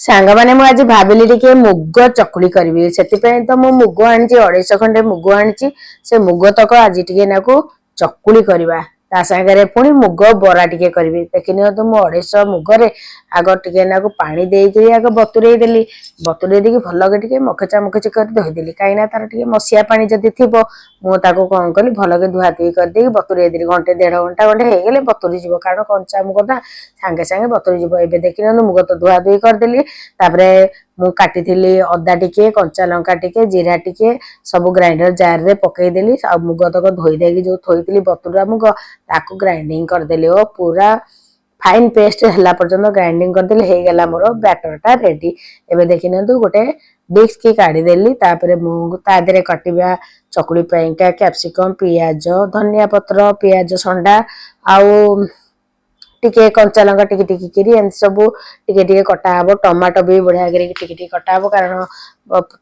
ସାଙ୍ଗମାନେ, ମୁଁ ଆଜି ଭାବିଲି ଟିକେ ମୁଗ ଚକୁଳି କରିବି। ସେଥିପାଇଁ ତ ମୁଁ ମୁଗ ଆଣିଛି, 250 ଖଣ୍ଡେ ମୁଗ ଆଣିଛି। ସେ ମୁଗ ତକ ଆଜି ଟିକେ ନାକୁ ଚକୁଳି କରିବା, ତା ସାଙ୍ଗରେ ପୁଣି ମୁଗ ବରା ଟିକେ କରିବି। ଦେଖି ନିଅନ୍ତୁ, ମୁଁ 250 ମୁଗରେ ଆଗ ଟିକେ ନାକୁ ପାଣି ଦେଇକିରି ଆଗ ବତୁରେଇ ଦେଲି। ବତୁରେଇ ଦେଇକି ଭଲକି ଟିକେ ମଖଚା ମଖଚି କରି ଧୋଇଦେଲି, କାହିଁକିନା ତାର ଟିକେ ମସିଆ ପାଣି ଯଦି ଥିବ। ମୁଁ ତାକୁ କଣ କଲି, ଭଲକି ଧୁଆ ଧୁଇ କରିଦେଇକି ବତୁରେଇ ଦେଲି। ଘଣ୍ଟେ ଦେଢ ଘଣ୍ଟା ଖଣ୍ଡେ ହେଇଗଲେ ବତୁରି ଯିବ, କାରଣ କଞ୍ଚା ମୁଗ ନା, ସାଙ୍ଗେ ସାଙ୍ଗେ ବତୁରି ଯିବ। ଏବେ ଦେଖିନିଅନ୍ତୁ, ମୁଗ ତ ଧୁଆ ଧୁଇ କରିଦେଲି। ତାପରେ ମୁଁ କାଟିଥିଲି ଅଦା ଟିକେ, କଞ୍ଚା ଲଙ୍କା ଟିକେ, ଜିରା ଟିକେ, ସବୁ ଗ୍ରାଇଣ୍ଡର ଜାରରେ ପକେଇଦେଲି। ଆଉ ମୁଗ ତକ ଧୋଇ ଦେଇକି ଯୋଉ ଥୋଇଥିଲି ବତୁରା ମୁଗ, ତାକୁ ଗ୍ରାଇଣ୍ଡିଙ୍ଗ କରିଦେଲି ଓ ପୁରା ଫାଇନ୍ ପେଷ୍ଟ ହେଲା ପର୍ଯ୍ୟନ୍ତ ଗ୍ରାଇଣ୍ଡିଙ୍ଗ କରିଦେଲି। ହେଇଗଲା ମୋର ବ୍ୟାଟରଟା ରେଡି। ଏବେ ଦେଖିନିଅନ୍ତୁ, ଗୋଟେ ଡିସ୍କ କାଢିଦେଲି। ତାପରେ ମୁଁ ତା ଦେହରେ କାଟିବା ଚକୁଳି ପାଇଁକା କ୍ୟାପସିକମ, ପିଆଜ, ଧନିଆ ପତ୍ର, ପିଆଜ ସଣ୍ଡା ଆଉ ଟିକେ କଞ୍ଚା ଲଙ୍କା ଟିକେ ଟିକେ କିରି, ଏମିତି ସବୁ ଟିକେ ଟିକେ କଟା ହବ। ଟମାଟୋ ବି ବଢିଆ କରିକି ଟିକେ ଟିକେ କଟା ହବ, କାରଣ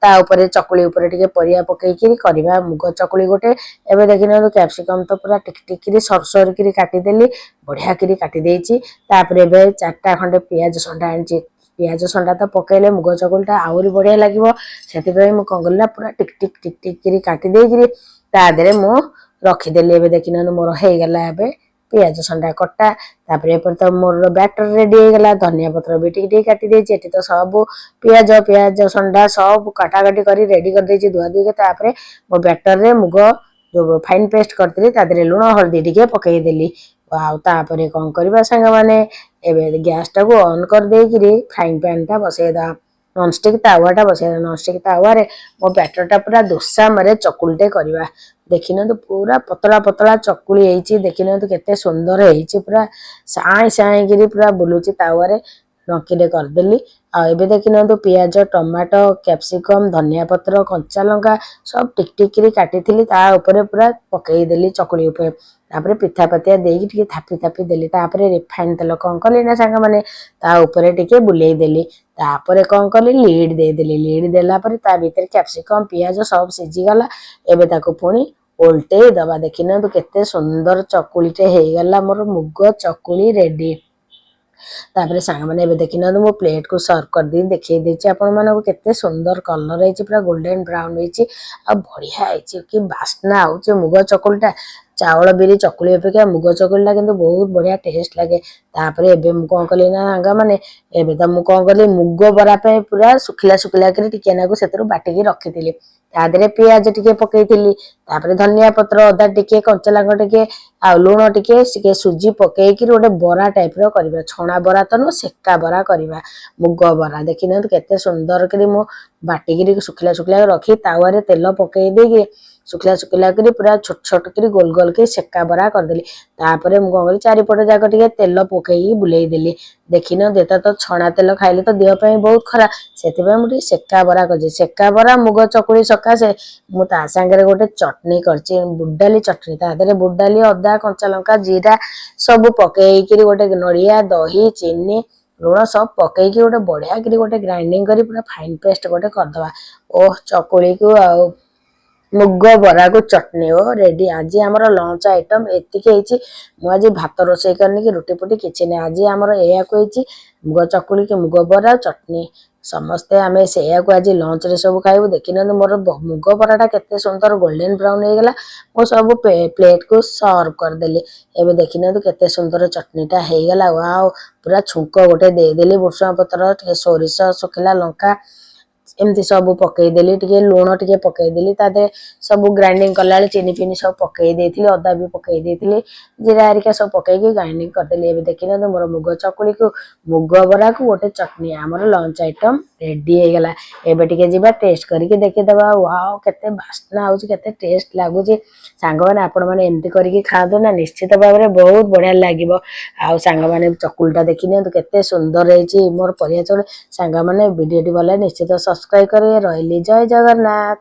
ତା ଉପରେ ଚକୁଳି ଉପରେ ଟିକେ ପରିବା ପକେଇକିରି କରିବା ମୁଗ ଚକୁଳି ଗୋଟେ। ଏବେ ଦେଖିନିଅନ୍ତୁ, କ୍ୟାପସିକମ ତ ପୁରା ଟିକ ଟିକ କିରି ସରୁ ସରୁ କିରି କାଟିଦେଲି, ବଢିଆ କିରି କାଟି ଦେଇଛି। ତାପରେ ଏବେ ଚାରିଟା ଖଣ୍ଡେ ପିଆଜ ସଣ୍ଡା ଆଣିଛି। ପିଆଜ ସଣ୍ଡା ତ ପକେଇଲେ ମୁଗ ଚକୁଳିଟା ଆହୁରି ବଢିଆ ଲାଗିବ। ସେଥିପାଇଁ ମୁଁ କଣ କଲି ନା ପୁରା ଟିକ ଟିକ ଟିକ ଟିକ କିରି କାଟି ଦେଇକିରି ତା ଦେହରେ ମୁଁ ରଖିଦେଲି। ଏବେ ଦେଖିନିଅନ୍ତୁ, ମୋର ହେଇଗଲା ଏବେ ପିଆଜ ସଣ୍ଡା କଟା। ତାପରେ ଏପଟେ ତ ମୋର ବ୍ୟାଟର ରେଡି ହେଇଗଲା। ଧନିଆ ପତ୍ର ବି ଟିକେ ଟିକେ କାଟି ଦେଇଛି। ଏଠି ତ ସବୁ ପିଆଜ, ପିଆଜ ସଣ୍ଡା ସବୁ କାଟାକାଟି କରି ରେଡି କରିଦେଇଛି ଧୁଆ ଧୁଇକି। ତାପରେ ମୋ ବ୍ୟାଟରରେ ମୁଗ ଯୋଉ ଫାଇନ୍ ପେଷ୍ଟ କରିଥିଲି, ତା ଦେହରେ ଲୁଣ ହଳଦୀ ଟିକେ ପକେଇଦେଲି। ଆଉ ତାପରେ କଣ କରିବା ସାଙ୍ଗମାନେ, ଏବେ ଗ୍ୟାସଟାକୁ ଅନ୍ କରିଦେଇକିରି ଫ୍ରାଇଂ ପ୍ୟାନ୍ ଟା ବସେଇଦବା, ନନଷ୍ଟିକ୍ ତାୱାଟା ବସେଇଦବା। ନନଷ୍ଟିକ୍ ତାୱାରେ ମୋ ବ୍ୟାଟରଟା ପୁରା ଦୋସାମରେ ଚକୁଳିଟେ କରିବା। ଦେଖିନିଅନ୍ତୁ, ପୁରା ପତଳା ପତଳା ଚକୁଳି ହେଇଛି। ଦେଖିନିଅନ୍ତୁ, କେତେ ସୁନ୍ଦର ହେଇଛି, ପୁରା ସାଇଁ ସାଇଁକିରି ପୁରା ବୁଲୁଛି ତାୱାରେ। ଡଙ୍କିରେ କରିଦେଲି। ଆଉ ଏବେ ଦେଖିନିଅନ୍ତୁ, ପିଆଜ, ଟମାଟୋ, କ୍ୟାପସିକମ, ଧନିଆ ପତ୍ର, କଞ୍ଚା ଲଙ୍କା ସବୁ ଟିକ ଟିକ କରି କାଟିଥିଲି, ତା ଉପରେ ପୁରା ପକେଇଦେଲି ଚକୁଳି ଉପରେ। ତାପରେ ପିଠା ପାତିଆ ଦେଇକି ଟିକେ ଥାପି ଥାପି ଦେଲି। ତାପରେ ରିଫାଇନ ତେଲ କଣ କଲି ନା ସାଙ୍ଗମାନେ, ତା ଉପରେ ଟିକେ ବୁଲେଇ ଦେଲି। ତାପରେ କଣ କଲି, ଲିଡ୍ ଦେଇଦେଲି। ଲିଡ୍ ଦେଲା ପରେ ତା ଭିତରେ କ୍ୟାପସିକମ, ପିଆଜ ସବୁ ସିଝିଗଲା। ଏବେ ତାକୁ ପୁଣି ଓଲଟେଇ ଦବା। ଦେଖିନିଅନ୍ତୁ, କେତେ ସୁନ୍ଦର ଚକୁଳିଟେ ହେଇଗଲା। ମୋର ମୁଗ ଚକୁଳି ରେଡି। ତାପରେ ସାଙ୍ଗମାନେ, ଏବେ ଦେଖିନିଅନ୍ତୁ, ମୁଁ ପ୍ଲେଟକୁ ସର୍ଭ କରିଦେଇ ଦେଖେଇ ଦେଇଛି ଆପଣମାନଙ୍କୁ। କେତେ ସୁନ୍ଦର କଲର ହେଇଛି, ପୁରା ଗୋଲ୍ଡେନ ବ୍ରାଉନ ହେଇଛି ଆଉ ବଢିଆ ହେଇଛି। କି ବାସ୍ନା ହଉଛି ମୁଗ ଚକୁଳିଟା! ଚାଉଳ ବିରି ଚକୁଳି ଅପେକ୍ଷା ମୁଗ ଚକୁଳିଟା କିନ୍ତୁ ବହୁତ ବଢିଆ ଟେଷ୍ଟ ଲାଗେ। ତାପରେ ଏବେ ମୁଁ କଣ କଲି ନା ସାଙ୍ଗମାନେ, ଏବେ ତ ମୁଁ କଣ କଲି, ମୁଗ ବରା ପାଇଁ ପୁରା ଶୁଖିଲା ଶୁଖିଲା କରି ଟିକେ ନାକୁ ସେଥିରୁ ବାଟିକି ରଖିଥିଲି। ତା ଦେହରେ ପିଆଜ ଟିକେ ପକେଇଥିଲି, ତାପରେ ଧନିଆ ପତ୍ର, ଅଦା ଟିକେ, କଞ୍ଚା ଲଙ୍କା ଟିକେ ଆଉ ଲୁଣ ଟିକେ, ଟିକେ ସୁଜି ପକେଇକିରି ଗୋଟେ ବରା ଟାଇପ ର କରିବା। ଛଣା ବରା ତ ନୁହଁ, ସେକା ବରା କରିବା, ମୁଗ ବରା। ଦେଖିନିଅନ୍ତୁ, କେତେ ସୁନ୍ଦର କରି ମୁଁ ବାଟିକିରି ଶୁଖିଲା ଶୁଖିଲା ରଖି ତାୱାରେ ତେଲ ପକେଇ ଦେଇକି ଶୁଖିଲା ଶୁଖିଲା କରି ପୁରା ଛୋଟ ଛୋଟ କରି ଗୋଲ ଗୋଲ କରି ସେକା ବରା କରିଦେଲି। ତାପରେ ମୁଁ କଣ କଲି, ଚାରିପଟ ଯାକ ଟିକେ ତେଲ ପକେଇକି ବୁଲେଇ ଦେଲି। ଦେଖିନିଅନ୍ତୁ, ଏଟା ତ ଛଣା ତେଲ ଖାଇଲେ ତ ଦେହ ପାଇଁ ବହୁତ ଖରାପ, ସେଥିପାଇଁ ମୁଁ ଟିକେ ସେକା ବରା କରିଛି। ସେକା ବରା ମୁଗ ଚକୁଳି ସକାଶେ ମୁଁ ତା ସାଙ୍ଗରେ ଗୋଟେ ଚଟଣି କରିଛି, ବୁଟ ଚଟଣି। ତା ଦେହରେ ବୁଟ ଡାଲି, ଅଦା, କଞ୍ଚା ଲଙ୍କା, ଜିରା ସବୁ ପକେଇକିରି ଗୋଟେ ନଡ଼ିଆ, ଦହି, ଚିନି, ଲୁଣ ସବୁ ପକେଇକି ଗୋଟେ ବଢିଆ କିରି ଗୋଟେ ଗ୍ରାଇଣ୍ଡିଙ୍ଗ କରି ପୁରା ଫାଇନ୍ ପେଷ୍ଟ ଗୋଟେ କରିଦବା। ଓହ, ଚକୁଳିକୁ ଆଉ ମୁଗ ବରାକୁ ଚଟଣି ଓ ରେଡି। ଆଜି ଆମର ଲଞ୍ଚ ଆଇଟମ ଏତିକି ହେଇଛି। ମୁଁ ଆଜି ଭାତ ରୋଷେଇ କରିନି କି ରୁଟି ଫୁଟି କିଛି ନାହିଁ। ଆଜି ଆମର ଏଇଆକୁ ହେଇଛି, ମୁଗ ଚକୁଳି କି ମୁଗ ବରା, ଚଟଣି। ସମସ୍ତେ ଆମେ ସେଇଆକୁ ଆଜି ଲଞ୍ଚରେ ସବୁ ଖାଇବୁ। ଦେଖିନିଅନ୍ତୁ, ମୋର ମୁଗ ବରାଟା କେତେ ସୁନ୍ଦର ଗୋଲ୍ଡେନ ବ୍ରାଉନ ହେଇଗଲା। ମୁଁ ସବୁ ପ୍ଲେଟକୁ ସର୍ଭ କରିଦେଲି। ଏବେ ଦେଖିନିଅନ୍ତୁ, କେତେ ସୁନ୍ଦର ଚଟଣିଟା ହେଇଗଲା। ୱାଓ, ପୁରା ଛୁଙ୍କ ଗୋଟେ ଦେଇଦେଲି। ଭୃଷୁଙ୍ଗା ପତ୍ର ଟିକେ, ସୋରିଷ, ଶୁଖିଲା ଲଙ୍କା ଏମିତି ସବୁ ପକେଇଦେଲି। ଟିକେ ଲୁଣ ଟିକେ ପକେଇଦେଲି ତା ଦେହରେ। ସବୁ ଗ୍ରାଇଣ୍ଡିଙ୍ଗ କଲାବେଳେ ଚିନି ଫିନି ସବୁ ପକେଇ ଦେଇଥିଲି, ଅଦା ବି ପକେଇ ଦେଇଥିଲି, ଜିରା ହେରିକା ସବୁ ପକେଇକି ଗ୍ରାଇଣ୍ଡିଙ୍ଗ କରିଦେଲି। ଏବେ ଦେଖିନିଅନ୍ତୁ, ମୋର ମୁଗ ଚକୁଳିକୁ ମୁଗ ବରାକୁ ଗୋଟେ ଚଟଣି, ଆମର ଲଞ୍ଚ ଆଇଟମ ରେଡି ହେଇଗଲା। ଏବେ ଟିକେ ଯିବା, ଟେଷ୍ଟ କରିକି ଦେଖିଦବା। ୱାଓ, କେତେ ବାସ୍ନା ହଉଛି, କେତେ ଟେଷ୍ଟ ଲାଗୁଛି! ସାଙ୍ଗମାନେ, ଆପଣମାନେ ଏମିତି କରିକି ଖାଆନ୍ତୁ ନା, ନିଶ୍ଚିତ ଭାବରେ ବହୁତ ବଢିଆ ଲାଗିବ। ଆଉ ସାଙ୍ଗମାନେ, ଚକୁଳିଟା ଦେଖି ନିଅନ୍ତୁ, କେତେ ସୁନ୍ଦର ହେଇଛି ମୋର ପରିବା ଚକୁଳି। ସାଙ୍ଗମାନେ, ଭିଡ଼ିଓଟି ଭଲ ଲାଗେ ନିଶ୍ଚିତ ସବସ୍କ୍ରାଇବ କରିବେ। ରହିଲି, ଜୟ ଜଗନ୍ନାଥ।